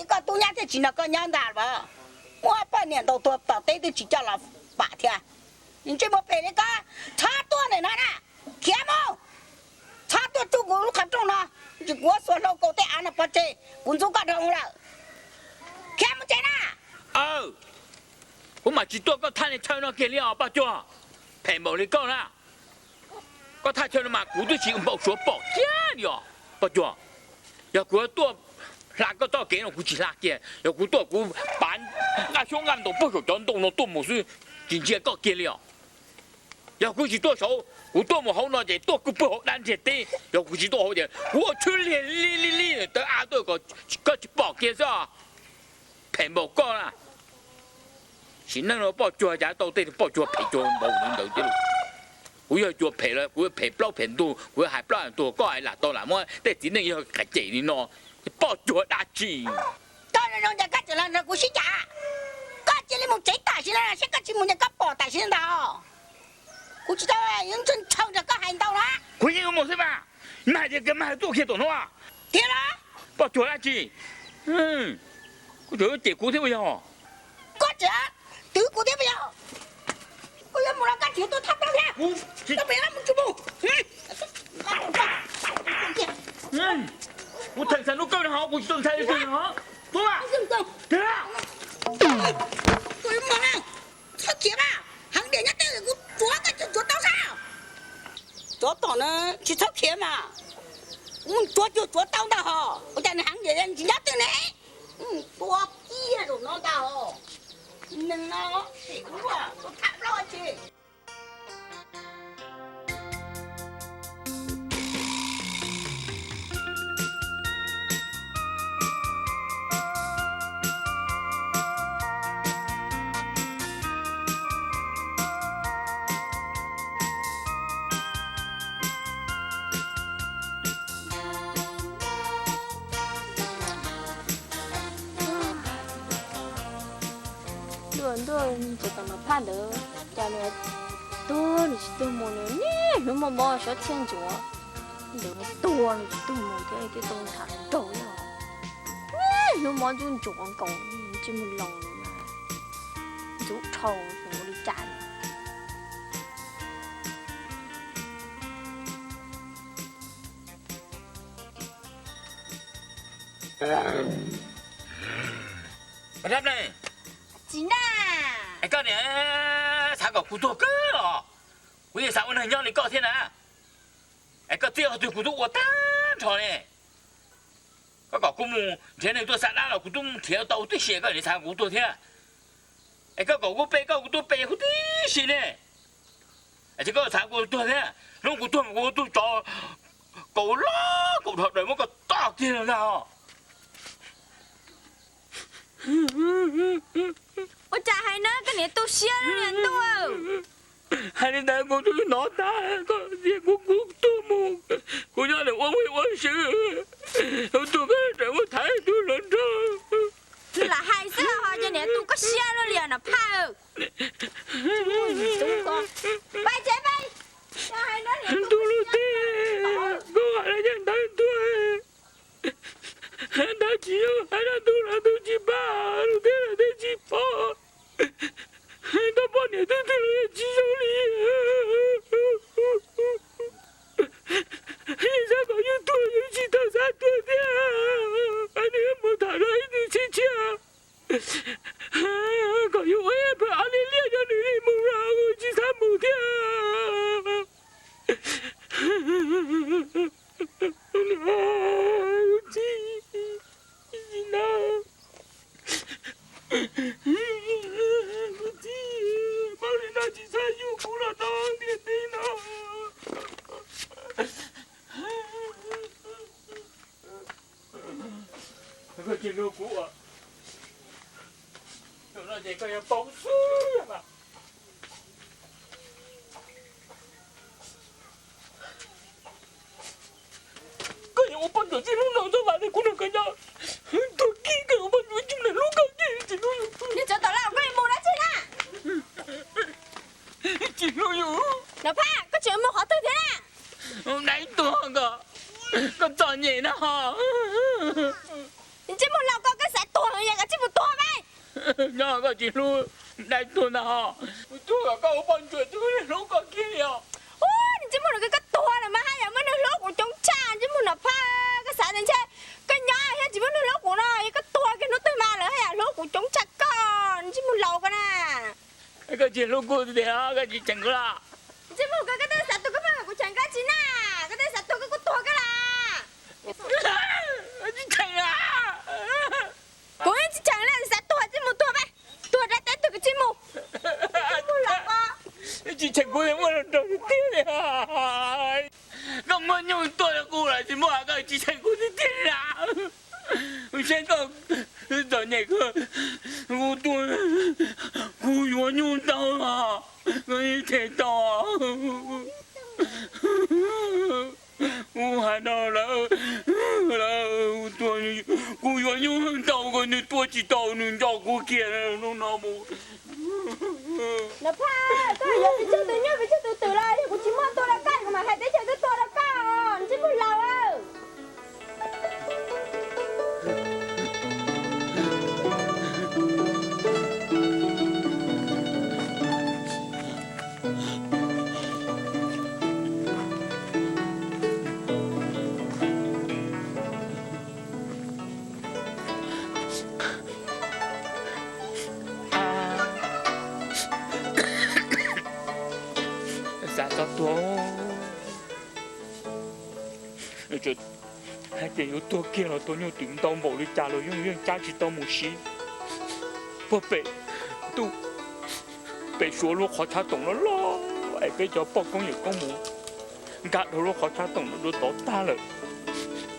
Koj tub nyab thiaj tsis nrog koj nyob ntag los? Muab poj niam ntaus tuag tom teb twb tsis coj los pam thiab. Ntsej muag phem li koj, txhob tuaj ntawm no na, khiav mus. Txhob tuaj tsuj kuv lub qhov rooj no, tsis kuv xuas hlau kaus tej av no pov tseg, kuv ntxub koj dhau lawm. Khiav mus tsev na. Aw, kuv mam tsis tuaj koj thaj li chaw no kiag li os Poj Cuag. Phem npaum li koj na, koj thaj chaw no mas kuv twb tsis npau suav pom kiag li os Poj Cuag. Yog kuv yuav tuaj hla koj txoj kev no kuv tsis hla kiag, yog kuv tuaj kuv pav nqaj xyoob nqaj ntoo puag saum cov ntoo no tuaj mus xwb, tsis ntsia koj kiag li os. Yog kuv tsis tuaj saud, kuv tuaj mus hauv no ces tuaj kuj puag hauv dab ntiag teb, yog kuv tsis tuaj hauv ces kuv ua tshwb liag li li li tawv av tuaj kom koj tsis pom kiag xwb. Phem npaum koj na. Sim neej no Poj Cuag cas tau tej Poj Cuag phem cuag npaum li ntawd thiab lauj. Kuv yog cua phem los kuv phem plaub phem ntug, kuv hais plaub hais ntug, koj hais lam tau lam muab tej txiv neej yog qhov cem li no, Poj Cuag dab tsi. Koj zoo zoo ces koj tseem los nrog kuv sib cam. Koj cia li mus tsev tam sim no saib koj tsis mus ces koj pom tam sim no ntag. Kuv tsis tau yuav ntshaw ntshaw nrog koj hais ntau na. Kuv yeej yuav mus xwb mas, mas hais tias koj mas tuaj kiag tom no. Tiag los? Poj Cuag dab tsi? Koj tseem yuav cem kuv thiab puas yog? Koj tseem twv kuv thiab puas yog? Koj yuav mus los koj tseem tuaj thab plaub thiab. Koj pem mus tsis mus. Kuv theem xav nub kawg no ho kuv tsis tau ntshai li twg ho. Tuaj, tiag. Koj yuav mus na, txhob khiav mas, heev diam nyob tej kuv tsuav koj tseem tsuav tau sab. Tsov tom na, tsis txhob khiav mas, kuv mus tsuav cuag tsuav tau ntag ho, ua cas nws heev diam tsis nyob twg ne. Tua kiag zaum no ntag ho, neeg no, sim kuv luaj tua tham plaub tsi. Ntuj, ntuj, tsev tom Nom Phaj ntawd cas nws tuag nws tsis tuag mus, nws niaj hnub mob mob sab txhiaj ntsuav. Ntawd tuag nws tsis tuag mus thiab thiaj tau tham nraug thiab. Niaj hnub mob ntxub ntsuav nkaus, tsis mus los, ntxub dhau, ua li cas. Tsis na, es koj niam xav kom kuv tuag kawg los? Kuv yeej xav ua neeg nyob li koj thiab na. Es koj txiaj qhov twg kuv twb ua tag nrho ne. Koj kom kuv mus nrhiav neeg tuaj xa dab los kuv twb nrhiav tau tib si, koj niam xav kuv tuag thiab. Es koj kom kuv pe koj kuv twb pe huv tib si ne. Es koj xav kuv tuag thiab, hnub kuv tuag mas kuv ua tug tsov kaus loj kaus dhau daws muab koj toj kiag los ntag os. Ua cas hais na, koj niam tu siab li ntuj. Hais li ntawd kuv twb hnov tag, koj tias kuv, kuv tuag mus, kuv nyob ua muaj ua swv, kuv tuag koj rawm muab thaiv tug hluas nraug. Lam hais xwb ho ces niam tu koj siab luaj li Nom Phaj. Pais tsev pais. Ntuj lub teb, koj hais los yeej ntawd ntuag. Hais ntawd tsis zoo, hais rau ntuj los ntuj tsis pom, lub teb los teb tsis pom. Koj poj niam twb twg los tsis zoo li. Yeej xav kom yus tuag yus tsis tau xav tuag thiab. Nws yuav mus tham dua ib tug txiv tshiab kom yus ua ib pawg av liab liab rau nws li mus los tsis xav mus thiab. Txiv, txiv na, kuv txiv, pab li no tsis txhob yug kuv los tau ntiaj teb no. Koj tsis hlub kuv, zaum no ces koj yuav paub xwb mas. Koj yuav ua poj ntsuam txij hnub no txog vam li kuv nrog koj nyob. Tuag kiag koj yuav ua poj ntsuam tsis hlub koj kiag tsis hlub yus. Niag tsov tom lauj, koj yuav mus dab tsi na? Tsis hlub yus. Nom Phaj, koj tseem mus qhov twg thiab na? Dab tuag koj, koj txom nyem na ho. Ntsej muag laus koj, koj xav Koj tsis hlub dab tuag ntag ho. Kuv tuag kom koj ua poj ntsuam twb hlub koj kiag li os. Ub, ntsej muag no koj tuag lawm mas haj yam muaj neeg hlub kuv coob tshaj. Ntsej muag Nom Phaj, koj xav tias ntshe koj nyob thiab tsis muaj neeg hlub kuv no, yog koj tuag kiag hnub twg mas lawv haj yam hlub kuv coob tshaj koj, ntsej muag laus koj na. Koj tsis hlub kuv tiag, koj tsis cheem kuv los? Ntsej muag koj, koj twb xav tuag koj pheej kom kuv cheem koj tsis na, koj twb xav tuag koj kuj tuag koj las. Tsis cheem. Kuv tsis cheem li, xav tuag tsis mus tuag peb, tuag dab teb tuag koj tsis mus. Tsis cheem kuv muaj los nrog tiag tiag li. Koj muaj nyuj tuaj rau kuv los tsis muaj, koj tsis cheem kuv tiag tiag li. Kuv saib koj txom nyem kawg, kuv tuaj, kuv yuav nyuj ntau los koj yeej them tau. Kuv hais no lawm, kuv yuav nyuj ntau kawg nws tua tsis tau, nws nco kuv kiag hnub no mus. Nom Phaj, koj yuav pes tsawg tus nyuj pes tsawg tus twm los yog kuv tsis muaj tua rau koj, kuv mam hais teb chaws tuaj tua rau koj, ntsej muag laus. Xav txog tuag, hais tias yuav tuag kiag los tua nyuj twm ntau npaum li cas los yeej yeej cab tsis tau mus siv puag pem, tuaj pem Suav lub qhov tshab toom loj loj es peb cov poj koob yawm koob mus nkag dhau lub qhov tshab toom no dua tod tag lawm.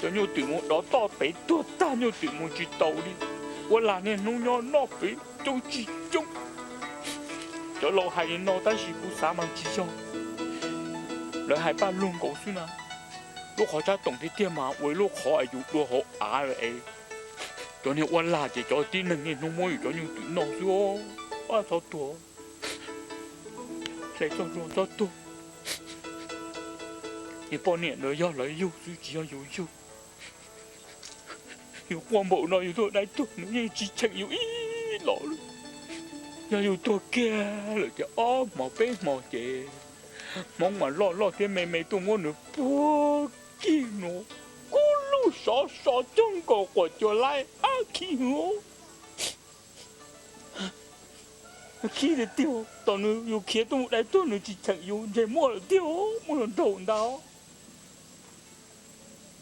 Cov nyuj twm mus dov toj pem tuag tag, nyuj twm mus tsis taus li. Ua lag niaj hnub nyob noj pem coob tsis coob. Cov laus hais li no tab sis kuv xav mas tsis yog, lawv hais paj lug nkaus xwb na. Lub qhov tshab toom tiag tiag mas ua ib lub qhov es yus dua hauv av lawm es cov niag ua lag ces cov tib neeg niaj hnub muab yus cov nyuj twm noj xwb. Txhob tuag, hle txoj hlua txhob tuag. Yus poj niam ntawd yog lawv yug xwb tsis yog yus yug. Yus quaj npaum no yus tuaj dai tuag nws yeej tsis cheem yus ib los li. Yog yus tuag kiag lawm ces ob hmos peb hmos ces hmoob mas loj loj thiab me me tuaj muab nws puag kiag no, kub lug sov so cog nkaus quas cua laib ab khib hwv. Khib tiag tiag, tos nws yus khiav tuaj mus dai tuag nws tsis cheem yus ntshe muaj lawm tiag, muaj los nraum ntawd.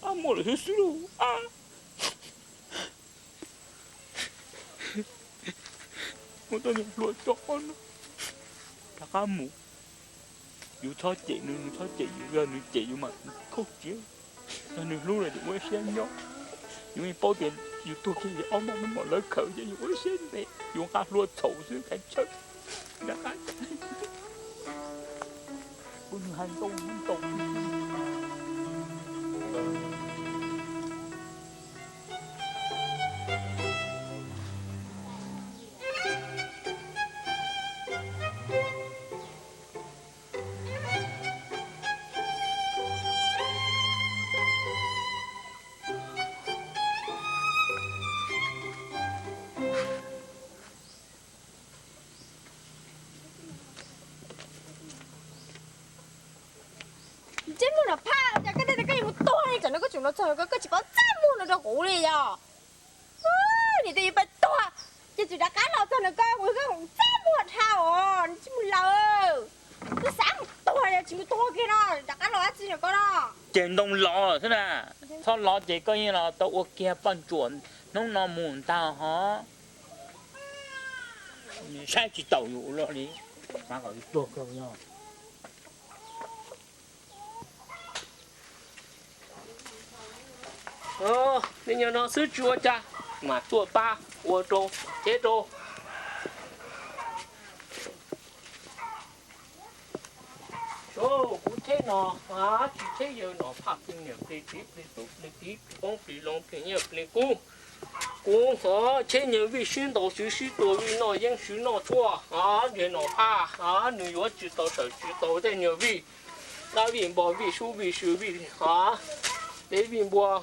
Ab, muaj lawm xwb xwb lauj. Muab txoj niag hlua tso no, rov qab mus. Yus txhob cem nws, nws txhob cem yus, yog nws cem yus mas khaub tsiav. Yog nws hlub los ces ua ib siab nyob. Yus yeej paub tias yus tuag kiag ces ob hmos peb hmos lawv khawm ces yus ua ib siab ntev, yus nqa hlua txhaum xwb kav tsij rov qab. Kuv nws hais ntau ntau. Ntsej muag Nom Phaj, cas koj tej tias koj yuav mus tuag li, tsam no koj tseem los txog koj tsis paub txaj muag no rau kuv li yog? Niam twb yuav pab tuag, ces tsis rov qab los txog no koj, kuv koj txaj muag dhau os, ntsej muag laus. Koj xav mus tuag yog tsis mus tuag kiag no, rov qab los dab tsi no koj no? Ces ntoo los xwb na, txhob los ces koj yeej los tau ua kiag poj ntsuam hnub no mus ntag ho. Saib tsis taus yus ua luaj li. Mas kom yus tuag kawg yog. Nej nyob no xwb tsis ua cas, mas tuaj pab ua rau, cheb rau. Kuv cheb no, tsis cheb yawg Nom Phaj plig niam plig txiv plig tub plig tij plig poob plig loo plig nyiaj plig kub. Kuv ho cheb nyuag vij sib ntaus sib sib tua vij noj yeeb sib noj tshuaj, ntshe Nom Phaj nws yuav tsis tau tawm tsis tau tej nyuag vij, dab vij npo vij sub vij sw vij, tej vij npua,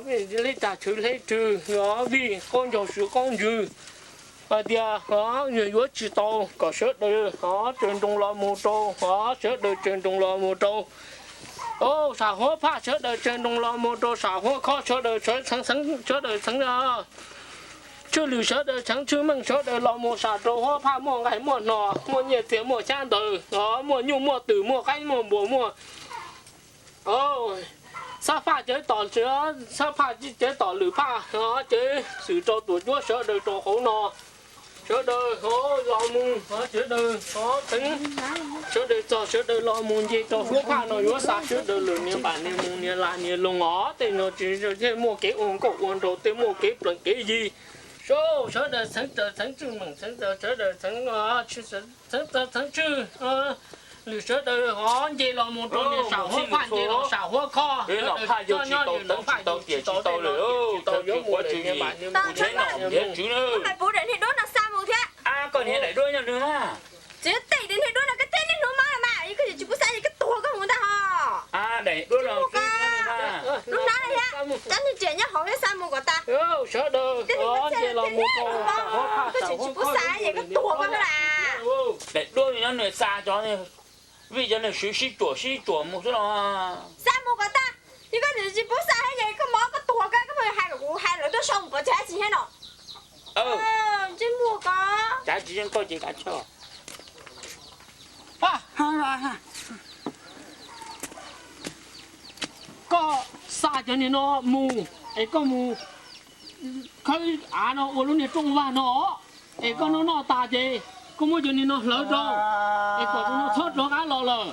vij hleb tag tshwv hleb rwg, vij qaub ncaug sw qaub ntswg. hais tias, o, yuav tsis tau, kom sawv daws, o, tsaws nroos los mus rau, o, sawv daws tsaws nroos los mus rau, o, sam huab phaj, sawv daws tsaws nroos los mus rau sam huab khob, sawv daws txheev, sawv daws txheev, tswj lwm sawv daws txheev tswj meej, sawv daws los mus sam rau huab phaj muaj nqaij muaj hno, muaj nyiaj txiag muaj xyab ntawv, o, muaj nyuj muaj twm muaj qaib muaj npua muaj, o, xab phaj cawv tom, xab phaj cawv tom lwm phaj, o, cawv xwm rau tuam cuab sawv daws rau hauv no. Sawv daws, o, los mus, o, sawv daws, o, txheev, sawv daws txog sawv daws los mus nce rau huab phaj no yuav xa sawv daws lawm niam npam niam moos niam las niam loog os, tej no tsis muaj kev ua nkauj ua nraug, tej muaj kev plees kev yig. Sawv daws txheev, txheev tswj meem, txheev, sawv daws txheev, txheev, txheev tswj, lwm sawv daws, o, nce los mus rau niam sam huab phaj, nce los sam huab khob, sawv daws txog nyob lwm no phaj tsis tau, tsis tau, tsis tau yuav mus lawm niam npam niam moos niam las niam loog. Pub daim niag duab no xa mus thiab. Koj niag daim duab nyob nws na. Txiv tej daim niag duab no koj tej niag hnub mob los mas, koj tsis pub xa ces koj tuag koj mus ntag ho. Daim duab no, lub hnab no thiab, cov niag riam nyob hauv thiab xa mus kom tas. Sawv daws, koj tsis, tsis pub xa ces koj tuag koj ntag. Daim duab nyob nws xa cov, vim cov nws swv sib tsuam sib tsuam mus xwb los. Xa mus kom tas, yog koj tsis pub xa thiab ces koj mob koj tuag koj, koj hais kom kuv hais lawv tuaj sau mus pov tseg dab tsi thiab no. Ntsej muag ko. Cav tsis yeej koj ces kav chawj. Koj xa cov niag no mus, es koj mus khawb av no ua lub niag rooj vag no, es koj noj noj tas ces koj muab cov niag no hlawv rau, es kom tus no txhob rov qab los lawm.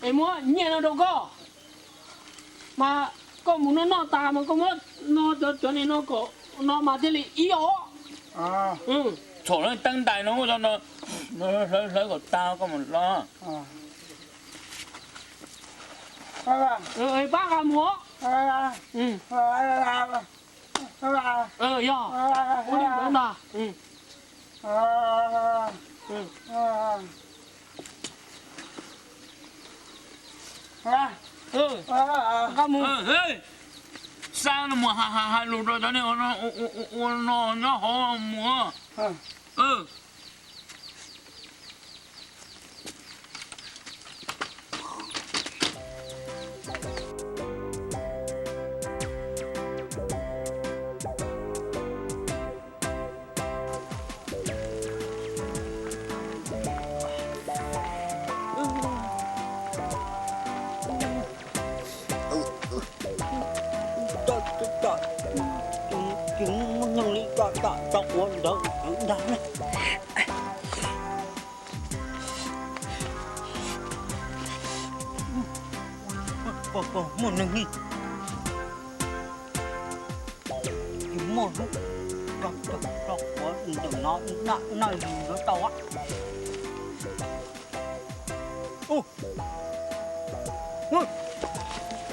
Es muab nyiaj no rau koj, mas koj mus noj noj tas mas koj muab no cov, cov niag no kom no mas thiaj li ib os. Txhom lub teeb ntais no, hlawv kom tag koj mus los. Pab nqa mus. Yog, ua li ntawd ntag. Nqa mus. Xa no mus hais lus rau cov niag ua no nyob hauv mus. Tsis muaj neeg li, tau ua ntawd ntag. Muaj neeg li. Tsis muaj lub, tau ua ntawm no, na na yuav tau.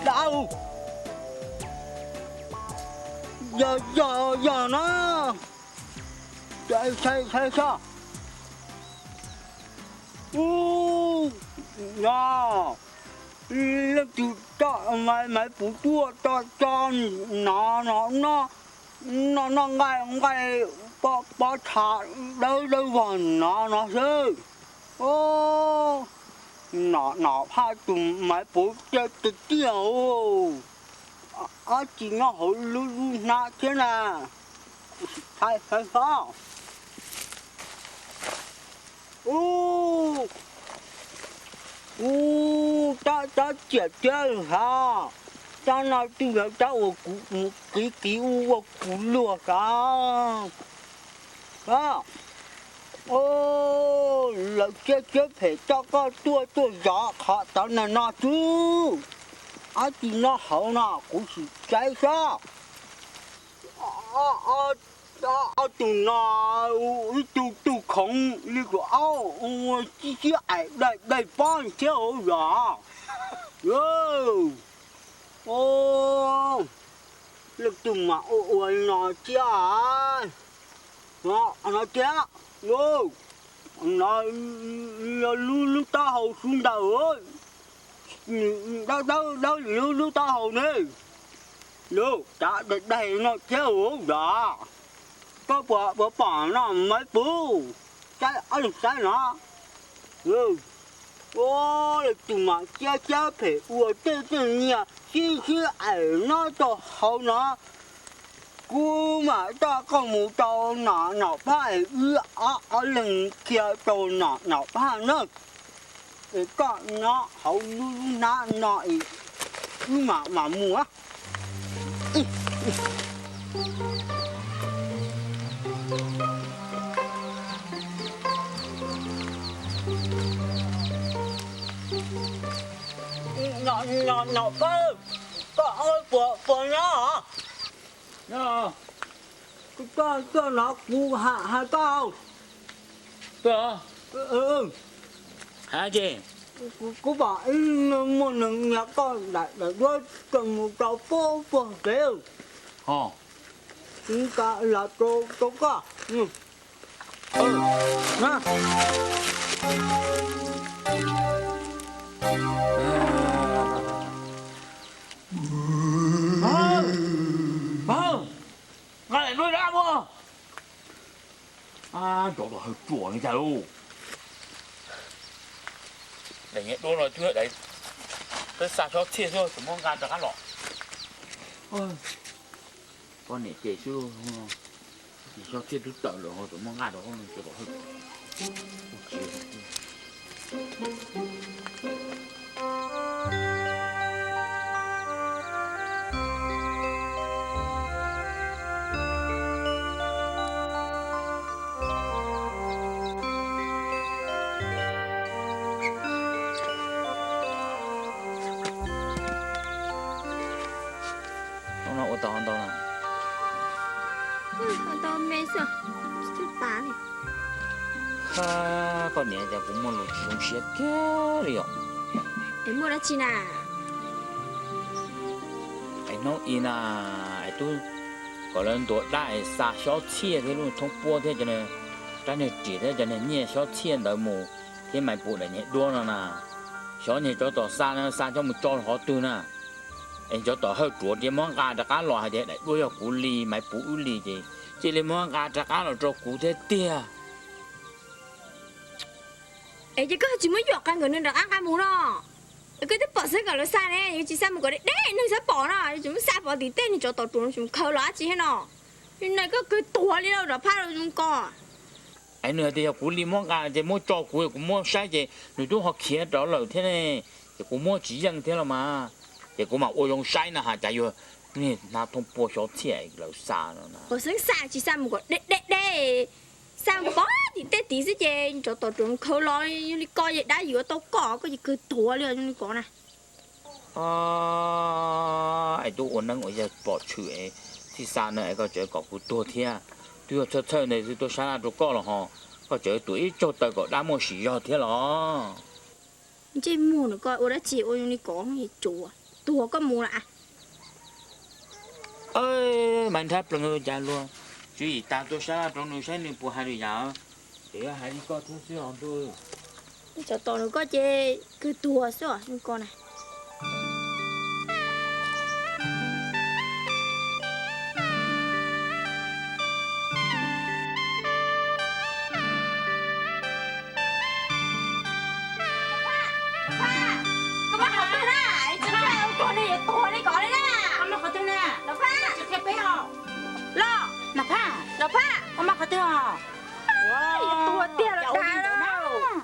Dab, yog yog yog na. Saib saib saib. Ub, no leej twg coj maiv puv tuaj tso tso no no, noj noj nqaij nqaij pob tsha dawb dawb vog no no xwb. Nom nom phaj tus maiv puv tiag tiag. Dab tsi nyob hauv lub lub hnab thiab na? Kuv sim thaij saib hov. Ub, ub, tab tab ciam thiab hov. Tab no twb yog tab uas kuv mus kiv kiv ua ua kuv luag sav. Lawv siab siab phem coj koj tuaj tuaj zov qhov tod na no xwb. Dab tsi nyob hauv no kuv sim saib saib. Ob tug no, ib tug tug khoov li kuv aub ua sib sib aim daim daim pob thiab hauv zos. Leej twg mas ua ua no thiab. No thiab, no yog lub taub hau xub ntawd, dawb dawb li lub taub hau ne. Lub cav daig daig no thiab hauv zos. Koj puas pom no Maiv Puv? Saib ob leeg saib no. Ua, tus mam ciab ciab phem ua tej tej nyiag sib sib aim nyob rau hauv no. Kuv mam coj koj mus rau nom nom phaj es wb ob ob leeg qhia rau nom nom phaj na. Es koj nyob hauv lub lub hnab no es wb mam mam mus. Nom nom phaj, koj puas puas nyob? Koj tuaj no kuv hais koj. Hais ces kuv pom ib muaj neeg nyiag koj daim duab coj mus rau puag puag kev. Kuv kam los rau rau koj. Nqa daim duab dab muag. Tsov tom hawj ruam li cas lauj. Daim nyiag duab no twb daim, peb xa xyob txhiaj xwb tseem muab nqa rov qab los. Poj niam ces xwb, ces xyob txhiaj twb tawm lawm ho tseem muab nqa rov qab los. Hnub no ua tau ntau na? Ua tau me xwb, tsis tau tas li. Ha, koj niam, cas kuv muaj lus tsis zoo siab kiag li os. Es muaj dab tsi na? Es hnub ib na, es twb kom lawv ntuas dab es xa xyob txhiaj thiab lub thoob puab thiab cov rab niag riam thiab cov niag nyiaj xyob txhiaj ntawd mus thiab Maiv Puv daim nyiag duab no na. Xyov niag tsov tom xa no xa coj mus tso qhov twg na. Es tsov tom hawj ruam ces muab nqa rov qab los hais tias daim duab yog kuv li, Maiv Puv wb li ces cia li muab nqa rov qab los rau kuv thiab tiag. Es ces koj tsis muab yuam qee nkawd nws rov qab nqa mus no? Es koj twb pom xwb kom lawv xa ne, yuav tsis xa mus kom deb deb neeg xav pom no, yuav tsis muab xa pov tim tej niag tsov tom ruam no tsis mus khaws los dab tsi thiab no. Yog li koj kawg tuag li lauj, rov phab rau zoo ko. Es nws hais tias yog kuv li muab nqa ces muab tso kuv, kuv muab saib ces nws twb ho khiav rov lawm thiab ne, ces kuv muab tsis yeej thiab los mas. Ces kuv mam ua zoo saib no has cas yog niag hnav thoob puab xyob txhiaj lawv xa no na. Pom xeeb xa tsis xa mus kom deb deb deb, xa mus kom pov tim tej tid xwb ces tsov tom ruam khaws los, yog li ko ces dab yuav tau koj, koj ces kawg tuag li zoo li ko na. Es tub ua neeb ua yaig pom tshwm es txij xa no es koj tseem kom kuv tuag thiab. Twb yog txhawj txhawj ntawd xwb tuaj sab laj rau koj los ho, koj tseem tuam ib tsaug taw kom dab muaj sim zog thiab los. Ntsej muag no koj ua dab tsi ua zoo li ko, tsuav tuag koj mus lawm. Mas nrhab plees cas luag, tswv yim tas tuaj sab laj rau nws saib nws puas hais lwm yam, ces yog hais li koj thiab xwb os ntuj. Tsov tom nws koj ces kawg tuag xwb os nws ko na. Koj muab qhov twg na? Tuag li yuav tuag li ko li na. Koj muab qhov twg na? Los Phaj, tsis qhia peb os. Los, Nom Phaj, Nom Phaj, koj muab qhov twg os? Yuav tuag tiag los tas na.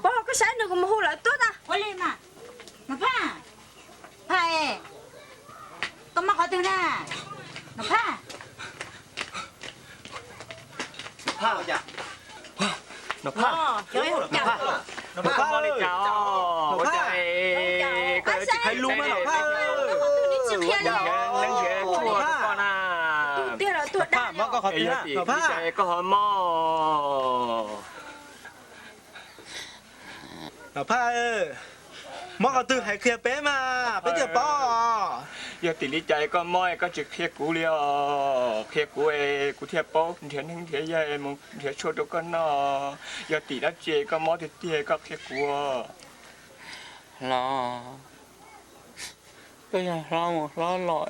Pog, koj saib nws, kuv mus hu lawv tuaj tag. Ua li mas, Nom Phaj, Phaj, koj muab qhov twg na? Nom Phaj. Nom Phaj, Nom Phaj, Nom Phaj, Nom Phaj, koj tsis qhib lub mas Nom Phaj. Nom Phaj, muab koj qhov twg na, Nom Phaj. Koj ho mob. Nom Phaj, muab qhov twg hais qhia peb mas peb thiaj paub. Yog tim li cas koj mob koj tsis qhia kuv li os? Qhia kuv es kuv thiaj paub nrhiav neeg nrhiav yaig mus nrhiav tshuaj rau koj noj. Yog tim dab tsi koj mob tiag tiag koj qhia kuv. Hlob, koj yog hlob mus hlob los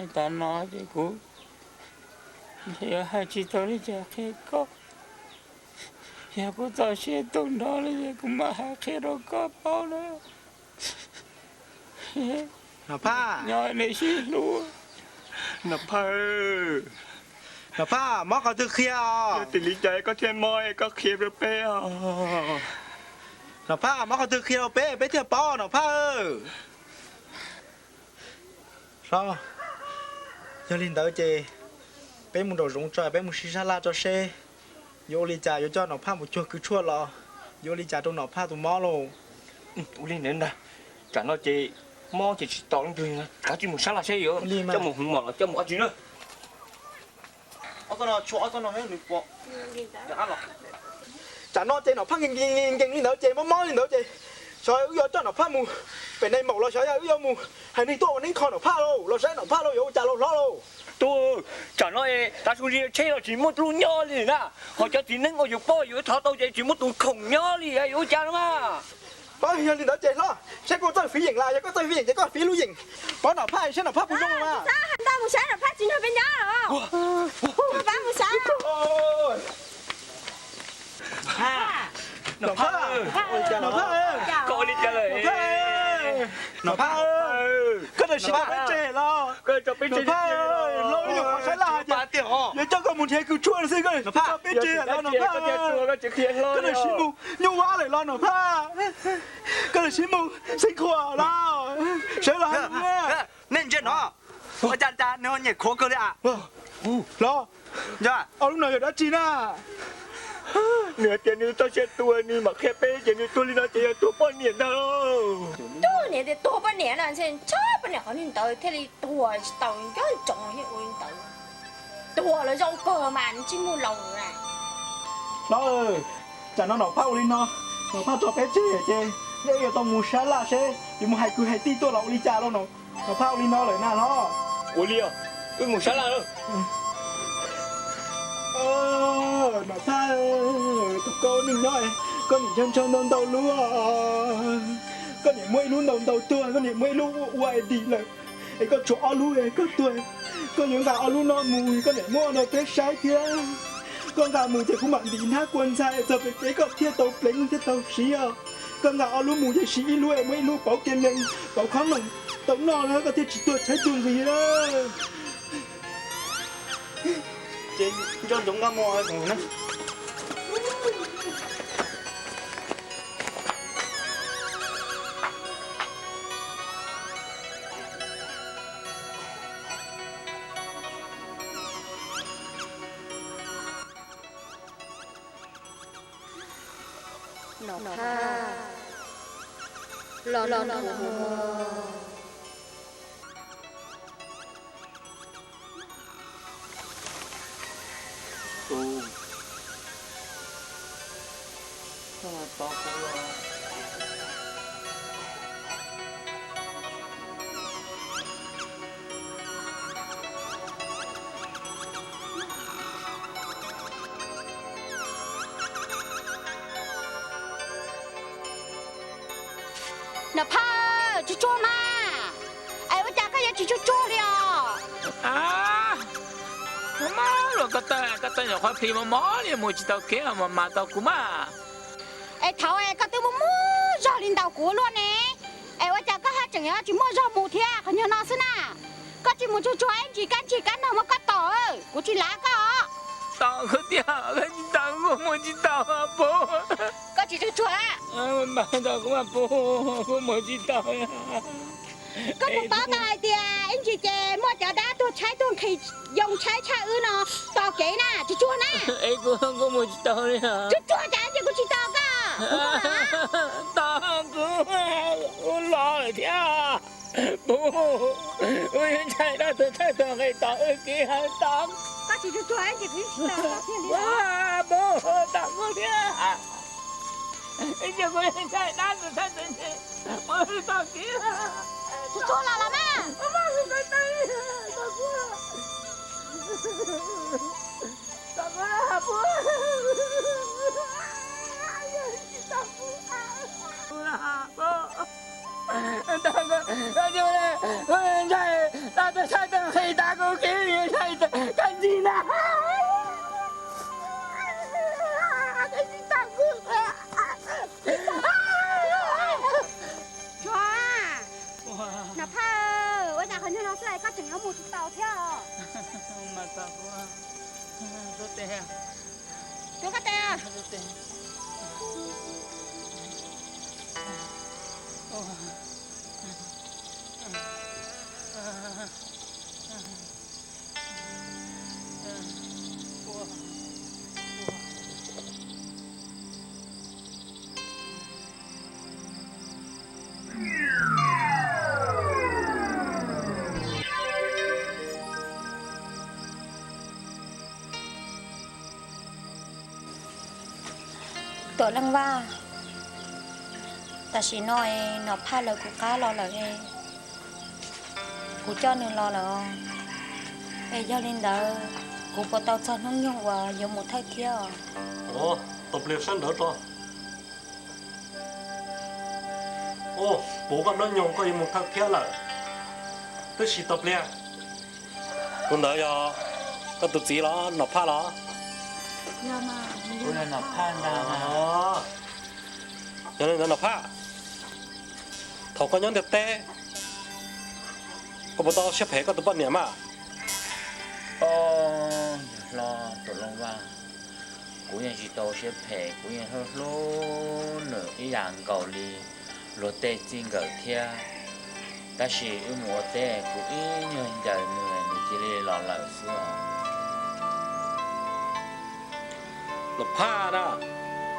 es tav no ces kuv Yog hais tsis tau li cas qhia koj, yog kuv txoj sia tu nrho li ces kuv mam hais qhia rau koj paub na. Nom Phaj, nyob nej sib hlub. Nom Phaj, Nom Phaj, mob qhov twg qhia os? Yog tias li cas koj thiaj mob, koj qhia rau peb os. Nom Phaj, mob qhov twg qhia rau peb, peb thiaj paub Nom Phaj. Hlob, yog li ntawd ces peb mus nraum zoov tso, peb mus sib sab laj tso seb yuav ua li cas yuav coj Nom Phaj mus cuag kws tshuaj los yuav ua li cas rau Nom Phaj tus mob lauj. Ua li ntawd ntag, tsam no ces mob ces tsis tos leej twg, kav tsij mus sab laj seb yuav coj mus hmoov mos los coj mus ua tsi na. Tsam no ces Nom Phaj nkees nkees li ntawd ces mob mob li ntawd ces xyov wb yuav coj Nom Phaj mus pem nais maum los xyov yog wb yuav mus hais neeg tuaj ua neeb kho Nom Phaj lauj, los saib Nom Phaj lauj yuav ua cas lauj hlob lauj. Tub, tsam no tav su zis tsheb los tsis muaj lub nyob li na, ho cov txiv neeb uas yus poj yus thov tau ces tsis muaj tus khoom nyob li, yuav ua cas no mas. Yog li ntawd ces hlob, saib koj txawj fiv yeem las, yog koj txawj fiv yeem ces koj fiv lub yeem pab Nom Phaj saib Nom Phaj puas zoo mas. Ntau mus saib Nom Phaj tsis nrog peb nyob los. Pab mus saib. Nom Phaj, Nom Phaj, Nom Phaj, koj niam sib tau peb tseg los? Nom Phaj, los ib nyuag qhov saib laj hais tias yuav coj koj mus nrhiav kws tshuaj xwb, koj niam tsis tau peb tseg los Nom Phaj. Koj niam sib mus nyuj vab lawm los Nom Phaj? Koj niam sib mus xeev khuam los? Sawv los hais. Nej ntsia no, ua cas cas nws ho nyem khuav kawg li a? Los, ob lub no yog dab tsi na? Nws hais tias nws txoj sia tuag nws mam qhia peb ces nws tuag li no ces yog tuag poj niam ntag lauj. Tuag niam tias tuag poj niam no, ntshe txhob poj niam qhov niag ntawd thiaj li tuag tsis tau nco ntsoov thiab ua li ntawd. Tuag los zoo kawg mas nws tsis muaj laus na. Hlob, tsam no Nom Phaj ua li no, Nom Phaj tso peb tseg ces nej yuav tau mus sab laj seb yuav mus hais kwv hais tij tuaj los ua li cas lauj. Nom Phaj ua li no lawm na hlob. Ua li os, wb mus sab laj lauj. Nom Phaj, tus koj ua neej nyob, koj niam ntshaw ntshaw ntau ntau lub, koj niam muab ib lub ntau ntau tuag, koj niam muab ib lub ua ua es dim lawm, es koj tshuav ob lub koj tuag, koj yuav nqa ob lub no mus koj niam muab no peb saib thiab. Koj nqa mus ces kuv mam ntim hnab kua ntxhais txog pem kev koj thiaj tau pleev thiaj tau siv os. Koj nqa ob lub mus ces siv ib lub es muab ib lub pauv kiag nees pauv khob noom tau noj na koj thiaj tsis tuag tshaib tuag nqhis. Ces nco ntsoov nqa mus. Nom Phaj, los nrog kuv mus. Tub, koj tos kuv los. Nom Phaj, tsuag tsuag mas, es ua cas koj yuav tsis tsuag tsuag li os? Mob mob los koj tawg, koj tawg nyuam qhuav plis mob mob li mus tsis tau kev mas mas tau kuv mas. Es thaum koj twb muaj muaj zog li ntawm kuv luaj ne, es ua cas koj haj tseem yuav tsis muaj zog mus thiab qhov nyuag no xwb na? Koj tsis mus tsuag tsuag ib ntsis kab ntsig kab nog muab koj tom, kuv tsis lav koj. Tom kuv tiag, koj tsis tom kuv mus tsis tau puv. Koj tsis tsuag tsuag. Mas tom kuv mas puv, kuv mus tsis tau. Koj puas paub tau hais tias ib ntsis ces muaj cov dab tuag tshaib tuag nqhis yoo tshaib tshaj wb no tos kev na, tsuag tsuag na. Es kuv, kuv mus tsis tau li. Tsuag tsuag cas ces kuv tsis tos koj. Tos kuv, kuv los lawm thiab. Puv, kuv yuav ntshai dab tuag tshaib tuag nqhis tom wb kev tos. Koj tsis tsuag tsuag ces kuv tsis tos koj thiab li. Puv, tos kuv thiab. Ib ntsis kuv yuav ntshai dab tuag tshaib tuag nqhis tom wb kev. Tsuag tsuag los los mas. Ntshai dab tuag tshaib tuag nqhis tom kuv kev, ntshai kab ntsig na. Nov mus tsis tau thiab os. Tuav koj tes. Tuam Leej Vaj, tam sim no es Nom Phaj lawv kuv qab los lawm es kuv coj nws los lawm os. Es yog li ntawd kuv puas tau txog hnub nyoog uas yuav mus thawj thiab os? Tos pliag sab ntawd tso. Puv koj hnub nyoog koj yuav mus thawj thiab lawm. Twb tsis tau pliag. Tus ntawd yog koj tus txiv los Nom Phaj los? Yog li ntawd Nom Phaj, thaum koj nyob ntiaj teb, koj puas tau ua siab phem koj tus poj niam mas? Yawg hlob Tuam Leej Vaj, kuv yeej tsis tau ua siab phem, kuv yeej hlub hlub nws ib yam nkaus li luag tej txij nkawm thiab. Tab sis wb mus ua teb kuv ib nyuag ncaws nws, nws cia li los lawm xwb os. Nom Phaj na,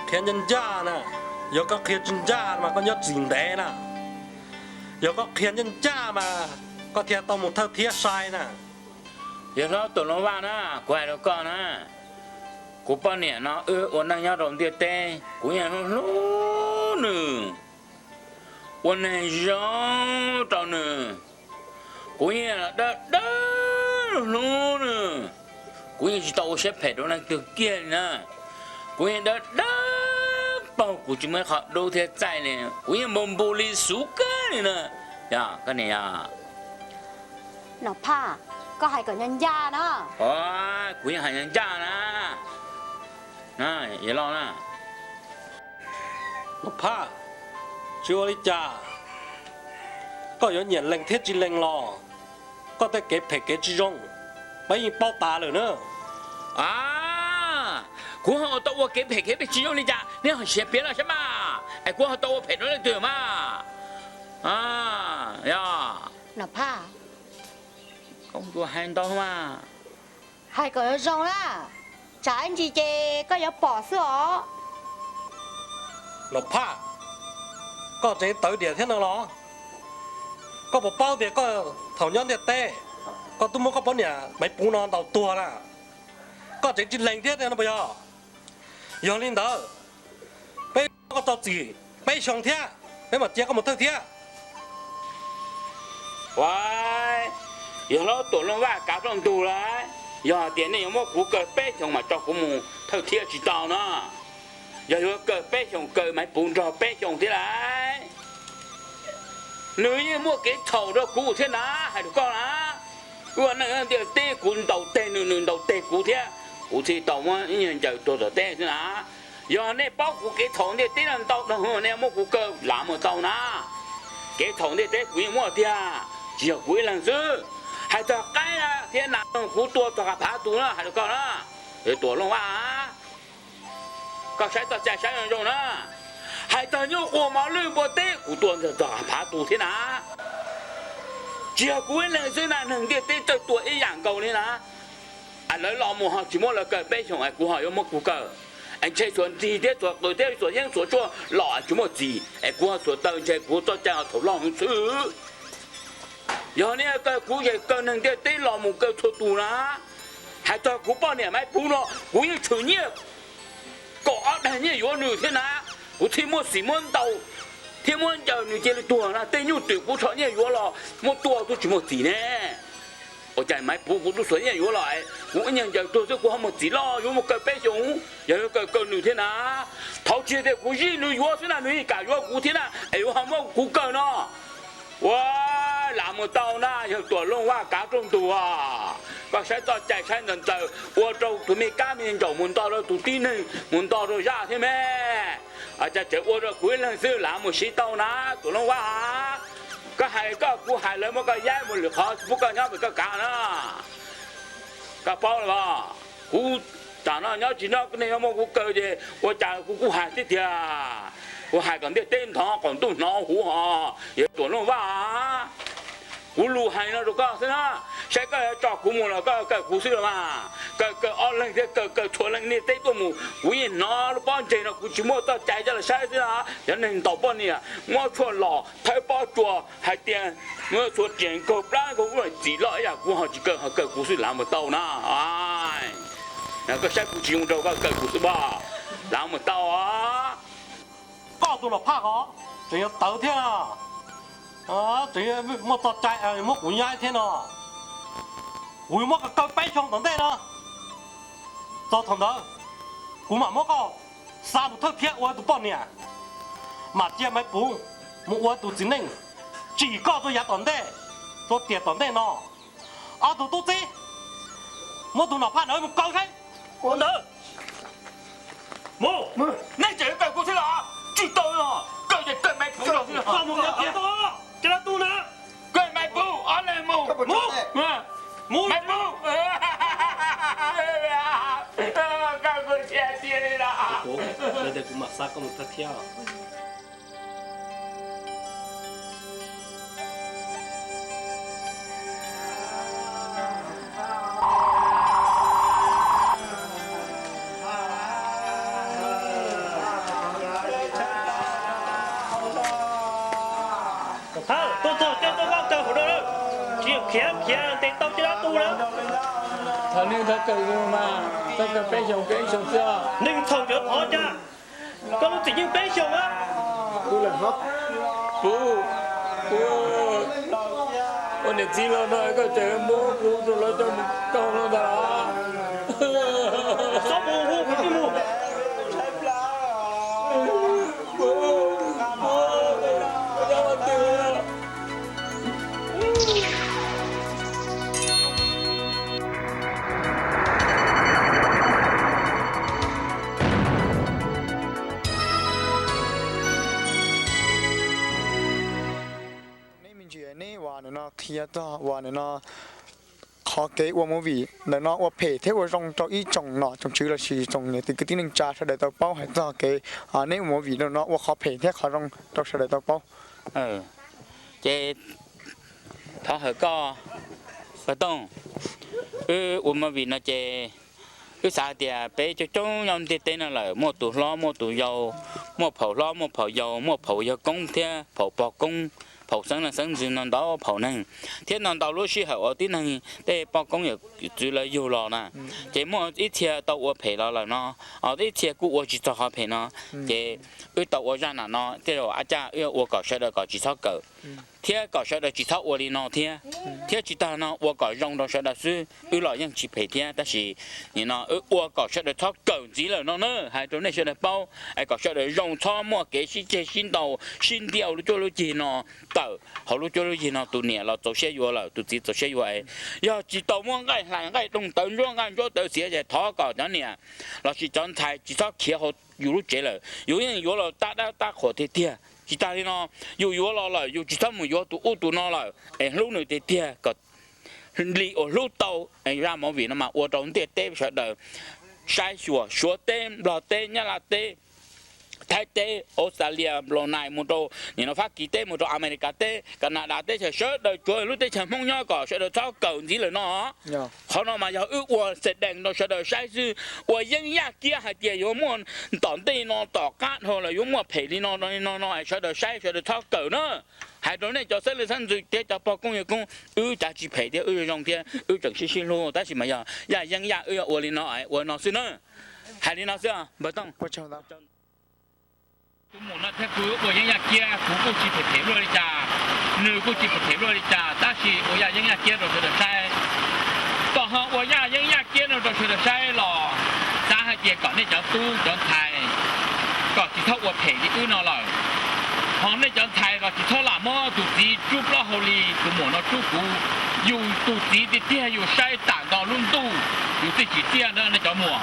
qhia ncaj ncaj na, yog koj qhia tsis ncaj mas koj nyob txim ntev na. Yog koj qhia ncaj ncaj mas koj thiaj tau mus thawj thiab sai na. Yawg hlob Tuam Leej Vaj na, kuv hais rau koj na, kuv poj niam no wb ua neej nyob rau ntiaj teb, kuv yeej hlub hlub nws, ua neeg zoo rau nws, kuv yeej dawb dawb hlub nws, kuv yeej tsis tau ua siab phem rau leej twg kiag li na. Kuv yeej dawb dawb paug, kuv tsis muaj ib qho dub thiab txaij li, kuv yeej npu npu li xuv kawg li na. Yog koj niam yog? Nom Phaj, koj hais kom ncaj ncaj na. Kuv yeej hais ncaj ncaj na. Yawg loj na. Nom Phaj, tsis ua li cas, koj yuav nyiam lees thiab tsis lees los koj tej kev phem kev tsis zoo, peb yeej paub tas lawm na. A, kuv ho tau ua kev phem kev tsis zoo li cas nej ho siab piav los saib mas, es kuv ho tau ua phem rau leej twg mas? Yog Nom Phaj, koj tus hais ntau mas, hais kom zoo zoo na, tsam ib ntsis ces koj yuav pom xwb os. Nom Phaj, koj tseem tawv diam thiab no los? Koj puas paub tias koj thaum nyob ntiaj teb, koj twb muab koj poj niam Maiv Puv no ntaus tuag na? Koj tseem tsis lees thiab no puas yog? Yog li ntawd, peb muab koj tso txim peb xyoo thiab, peb mam cia koj mus thawj thiab. Ua, yawg hlob Tuam Leej Vaj kav rooj ntug lawm, yog hais tias nej yuav muab kuv kaw peb xyoos mas tso kuv mus thawj thiab tsis tau no. Yog yuav kaw peb xyoos, kaw Maiv Puv nrog peb xyoos thiab lauj. Nws yeej muaj kev txhaum rau kuv thiab na, hais rau koj na. Ua neej ntiaj teb kuv ntaus teg nws, nws ntaus teg kuv thiab, kuv thiaj tau muab ib nyuag ncaws tuag tom teb xwb na. Yog nej paub kuv kev txhaum ntiaj teb no ntau dhau, nej muab kuv kaw lam mus tau na. Kev txhaum ntiaj teb kuv yeej muaj tiag, tsis yog kuv ib leeg xwb. Hais txog qaib thiab nas, kuv tua txog qhov phav tus na, hais rau koj na. Tuam Leej Vaj, koj saib txoj cai saib zoo zoo na. Hais txog nyuj quas mos lwj npua teb, kuv tua txog qhov phav tus thiab na. Tsis yog kuv ib leeg xwb na, neeg ntiaj teb txawj tua ib yam nkaus li na. Lawv los mus ho tsis muab lawv kaw peb xyoos es kuv ho yuav muab kuv kaw. Es ntshe txhuam nrig thiab txhuam qws thiab txhuam yeeb txhuam tshuaj los tsis muaj txim es kuv ho txhuam taw, ntshe kuv txoj cai ho txhaum loj heev xwb. Yog nej kaw kuv ces kaw neeg ntiaj teb los mus kaw txhua tus na. Hais txog kuv poj niam Maiv Puv no, kuv yeej tshwm nyiaj kaum ob daig nyiaj yuav nws thiab na. Kuv thiaj muaj txim muab ntaus thiab muab ncaws nws cia li tuag na. Tej nyuj twm kuv tshom nyiaj yuav los muab tua twb tsis muaj txim ne. Ua cas Maiv Puv kuv twb tshom nyiaj yuav los kuv ib nyuag ncaws tuag xwb kuv ho muaj txim loj yuav muab kaw peb xyoos, yog yuav kaw kaw nws thiab na. Thaum tsis tias kuv zij nws yuav xwb na, nws yeej kam yuav kuv thiab na, es yuav ho muab kuv kaw no. Ua, lam mus tau na, yawg Tuam Leej Vaj kav rooj ntug, koj saib txoj cai saib ntxaws ntxaws, ua rau tus me kab me ntsaum mus nto rau tus tib neeg mus nto rau zaj thiab me. Cas tseem ua rau kuv ib leeg xwb, lam mus siv tau na, Tuam Leej Vaj. Koj hais koj, kuv hais lawv, muab koj yaib mus lwm qhov, tsis pub koj nyob pem koj kav na. Koj paub los? Kuv tam no nyob tsis nyob, nej nyob muab kuv kaw ces ua cas kuv kuj hais thiab tiag. Kuv hais kom ntiaj teb hnov, qaum ntuj hnov huv hos yog Tuam Looj Vaj. Kuv lus hais no rau koj xwb na, saib koj yuav tso kuv mus los koj kaw kuv xwb los mas. Kaw kaw ob leeg thiab kaw kaw txhua leej ntiaj teb tuaj mus, kuv yeej hnov lub pob ntseg no, kuv tsis muaj txoj cai coj los saib xwb na. Cov neeg ntaus poj niam, muab tshuaj los thawb pob tsuas, hais tias muab txhua riam nkaug plab nkaug lub txim loj ib yam, kuv ho tsis kaw, ho kaw kuv xwb, lav mus tau na. Koj saib kuv tsis zoo rau koj kaw kuv xwb pob, lav mus tau. Koj tus los phaj ko, tseem yuav tawv thiab, tseem muaj txoj cai muab kuv nyaib thiab no. Kuv yuav muab koj kaw peb xyoos tom ntej no. Txog thaum ntawd, kuv mam muab koj xa mus thawj thiab ua tus poj niam, mam cia Maiv Puv mus ua tus txiv neej, tsim koj tus yav tom ntej, tus tiam tom ntej no. Ob tug tub txib, muab tus nom phaj ntawd mus kaw saib. Ua ntawd, mus, nej tseem yuav kaw kuv thiab los? Tsis tau no, kaw ces kaw Maiv Puv los xwb. Koj mus kaw kiag tau, cov dab tub na. Kaw Maiv Puv, ob leeg mus. Mus, Maiv Puv. Kaw kuv thiab tiag li los? Kuv, kuv mam xa koj mus thawj thiab. Tuaj txog coj tuaj vaj kaw hauv no, tsis yog khiav khiav ntes tau cov dab tub na. Thov nej thov kaw mas, thov kaw peb xyoos peb xyoos xwb. Neeg txhaum cov thov cas, koj lub txim yeej peb xyoos na. Puv, Puv, ua niam txiv los no koj tseem muab kuv rau lawv coj mus kaw no ntag los? Txhob mus hu kuv twb mus. Neb me ntsis neb uas nim no qhia txog uas nim no qhov kev ua movie ntawm no ua phem thiab ua zoo rau ib tsoom nom tsoom tswv lossis tsoom niam txiv kwv tij neej tsa sawv daws tau paub hais txog kev neb ua movie ntawm no ua qhov phem thiab qhov zoo rau sawv daws tau paub. Ces thov hawm koj, Paj Tooj, wb ua movie no ces wb xav hais tias peb coob coob nyob ntiaj teb no lawm, muaj tus hlob muaj tus yau, muaj phaum hlob muaj phaum yau, muaj phaum yawg koob thiab phaum pog koob, phaum xeeb leej xeeb ntxwv no ntau phaum neeg, thiab no ntau lub sij hawm uas tib neeg tej poj koob yawm txwv lawv yug los na, ces muaj ib txhia tau ua phem los lawm no, ib txhia kuj ua tsis txog qhov phem no. Ces wb tau ua zaj nam no tej zaum a caj wb ua kom sawv daws kom tsis txhob kawm, thiab kom sawv daws tsis txhob ua li no thiab, thiab tsis tag no ua kom zoo rau sawv daws xwb, wb los yeej tsis phem thiab, tab sis nim no wb ua kom sawv daws txhob kawm ntxiv lawm no na, hais rau nej sawv daws paub, es kom sawv daws zoo txhob muaj kev sib ceg sib ntaus sib ntiav lub cuab lub ceg no, tawm hauv lub cuab lub ceg no tus niam los txaus siab yuav lawm, tus txiv txaus siab yuav es yog tsis tau muab nqaij hlais nqaij doog tawv ntsuab nqaij ntsuab tawv xiav ces thov kom cov niam lossis cov ntxhais tsis txhob khiav hauv yus lub tsev lawm, yus yeej yuav los tab dab tab qhuas tiag tiag. Tsis tas li no, yus yuav los lawm yus tsis txhob mus yuav tus ub tus no lawm es hlub nws tiag tiag kom li uas hlub tau. Zaj movie no mas ua rau ntiaj teb sawv daws saib xyuas, Suav teb, Nplog teb, Nyab Laj teb, Thaib teb, Australia, Brunei, mus rau nim no Fab Kis teb, mus rau America teb, Canada teb, sawv daws tsuav lub teb chaws Hmoob nyob kom sawv daws txhob kawm ntxiv lawm no. Qhov no mas yog wb ua xe dees rau sawv daws saib xwb, ua yeeb yaj kiab hais tias yuav muaj tom ntej no tom qab dhau lawm yuav muaj phem li no li no no es sawv daws saib sawv daws txhob kawm na. Hais rau nej cov xeeb leej xeeb ntxwv thiab cov pog koob yawg koob, wb cav tsis phem thiab wb zoo thiab wb tseem sib sib hlub, tab sis mas yog yaj yeeb yaj wb yuav ua li no es ua no xwb na. Hais li no xwb, Npawg Tooj. Kuv mus no thiab kuv ua yeeb yaj kiab, kuv kuj tsis phem phem luaj li cas, nws kuj tsis phem phem luaj li cas, tab sis ua yaj yeeb yaj kiab rau sawv daws saib. Tom ho ua yaj yeeb yaj kiab no rau sawv daws saib los xav hais tias kom nej cov tub cov ntxhais kom tsis txhob ua phem li wb no lawm. Ho nej cov ntxhais los tsis txhob lam muab tus txiv rub plaub hau li tus muam no rub kuv. Yus tus txiv tiag tiag yus saib tam nto lub ntuj yus thiaj tsim txiaj na nej cov muam.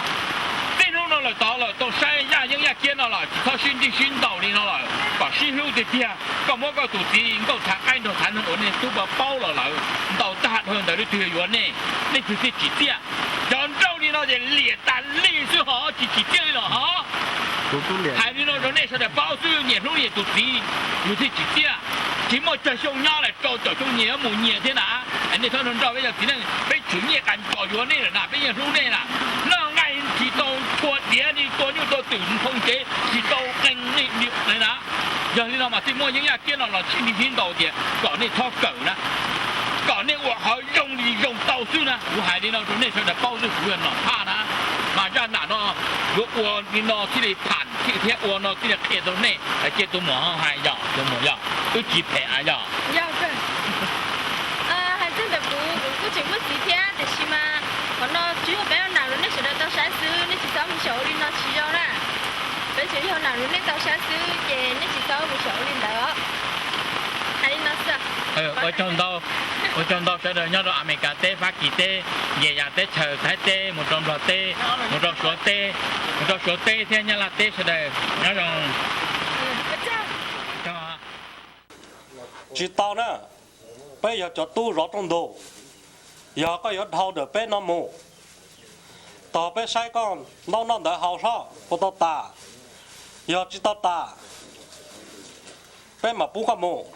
Txij hnub Lawm tod lawm, tau saib yaj yeeb yaj kiab no lawm, tsis txhob sib ntsib sib ntaus li no lawm, kom sib hlub tiag tiag. Koj muab koj tus txiv nkauj thav qaib nrog thav neeg uas nej tub paub los lawm, ntaus tag dhau ntawd leej twg yuav nej, leej twg thiaj tsim txiaj. Cov nrauj li no ces liam tas li xwb hos tsis tsim txiaj li los hos. Hais li no rau nej sawv daws paub xwb, nyias hlub nyias tus txiv yus thiaj tsim txiaj. Tsis muaj tsawg xyoo nyob lawm, rau caum xyoo nyias yuav mus nyias thiab na. Nej txhob nrauj peb cov txiv neej, peb tshwm nyiaj qas ntsos yuav nej lawm na, peb yeej hlub nej na. Noj nqaij tsis tau txhua diav li, tua nyuj tua twm nphoo tsev tsis tau qee li na. Yog li no mas thiaj muaj yeeb yaj kiab no los sib ntsib sib ntaus tias kom nej txhob kawm na, kom nej ua qhov zoo li zoo tau xwb na. Kuv hais li no rau nej sawv daws paub xwb, kuv yog nom phaj na. Mas zaj nam no yuav ua li no thiaj li tham thiab ua no thiaj li qhia rau nej. Cia tus muam hais yom, tus muam yog wb tsis phem yog. Hais txog ntawm kuv, kuv kuj tseem muaj txiv thiab, tiam sis mas qhov no tsuas yog peb ua nam rau nej sawv daws tau saib xwb, nej tsis txhob mus xyaum ua li no tsis zoo na. Peb tsuas yog nam rau nej tau saib xwb ces nej tsis txhob mus xyaum ua li ntawd os. Hais li no xwb. Ua tsaug ntau sawv daws nyob rau Amelikas teb, Fab Kis teb, Nkias Yas teb chaws, Thaib teb, mus rau Nplog teb, mus rau Suav teb, mus rau Suav teb thiab Nyab Laj teb sawv daws nyob zoo. Tsis tau na, peb yog cov tub zov rooj ntug, yog koj yuav dhau ntawm peb no mus, tos peb saib koj ntaub noj ntawv haus hlob puas tau tas. Yog tsis tau tas, peb mam pub koj mus.